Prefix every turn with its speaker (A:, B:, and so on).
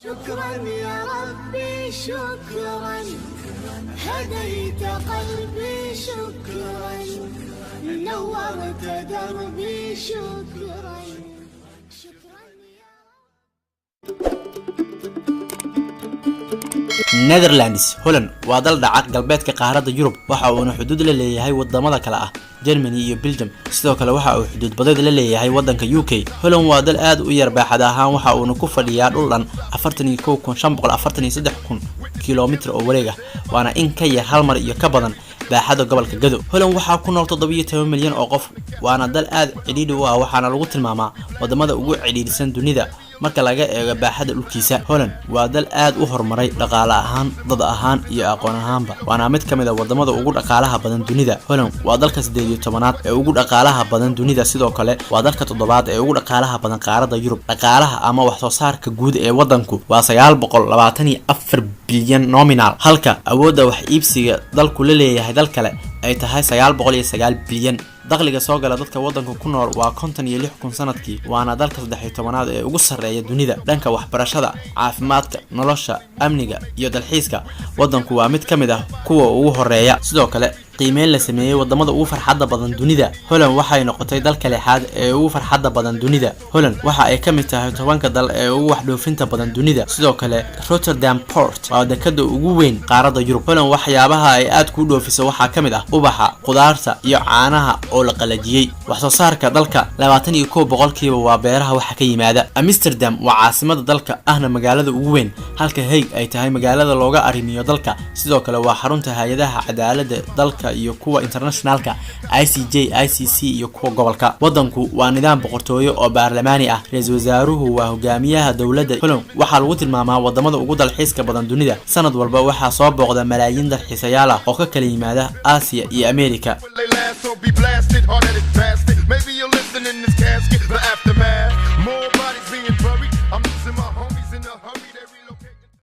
A: شكرا يا ربي، شكرا، هديت قلبي، شكرا، نورت دربي، شكرا، شكرا يا
B: Netherlands. Holland waa dal dhaca galbeedka qaaradda Yurub. Waxa uuna xuduud la leeyahay wadamada kale ah Germany iyo Belgium. Sidoo kale waxa uu xuduud badeed la leeyahay wadanka UK. Holland waa dal aad u yar baaxad ahaan. Waxa uuna ku fadhiyaa dhul dhan 41,543 kilomitir oo wareeg ah, waana in ka yar hal mar iyo ka badan baaxadda gobolka Gado. Holland waxaa ku nool 17 milyan oo qof, waana dal aad cidhiidhi u ah, waxaana lagu tilmaamaa wadamada ugu cidhiidhsan dunida marka laga eego baaxadda dhulkiisa. Holland waa dal aad u horumaray dhaqaale ahaan, dad ahaan iyo aqoon ahaanba, waana mid ka mid a wadamada ugu dhaqaalaha badan dunida. Holland waa dalka 18aad ee ugu dhaqaalaha badan dunida. Sidoo kale waa dalka toddobaad ee ugu dhaqaalaha badan qaaradda Yurub. Dhaqaalaha ama wax soo saarka guud ee wadanku waa 924 bilyan nominal, halka awoodda wax iibsiga dalku la leeyahay dal kale ay tahay 909 bilyan. Dakhliga soo gala dadka wadanka ku nool waa 56,000 sanadkii, waana dalka 13aad ee ugu sarreeya dunida dhanka waxbarashada, caafimaadka, nolosha, amniga iyo dalxiiska. Wadanku waa mid ka mid ah kuwa ugu horeeya. Sidoo kale, qiimeyn la sameeyey wadamada ugu farxadda badan dunida, Holland waxay noqotay dalka lixaad ee ugu farxadda badan dunida. Holland waxa ay ka mid tahay 10-ka dal ee ugu waxdhoofinta badan dunida. Sidoo kale, Rotterdam Port waa dekada ugu weyn qaaradda Yurub. Holland waxyaabaha ay aad kuu dhoofiso waxaa ka mid ah ubaxa, khudaarta iyo caanaha oo la qalajiyey. Wax soo saarka dalka 21% waa beeraha waxa ka yimaada. Amsterdam waa caasimada dalka, ahna magaalada ugu weyn, halka Hague ay tahay magaalada looga arrimiyo dalka. Sidoo kale waa xarunta hay-adaha cadaaladda dalka iyo kuwa internationalka, ICJ, ICC iyo kuwa gobolka. Wadanku waa nidaam boqortooyo oo baarlamaani ah. Ra-iisul wasaaruhu waa hogaamiyaha dowladda. Holland waxaa lagu tilmaamaa wadamada ugu dalxiiska badan dunida. Sanad walba waxaa soo booqda malaayiin dalxiisayaal ah oo ka kala yimaada Aasiya iyo America.
C: Will they last or be blasted? Hard headed bastard. Maybe you'll listen in this casket, the aftermath.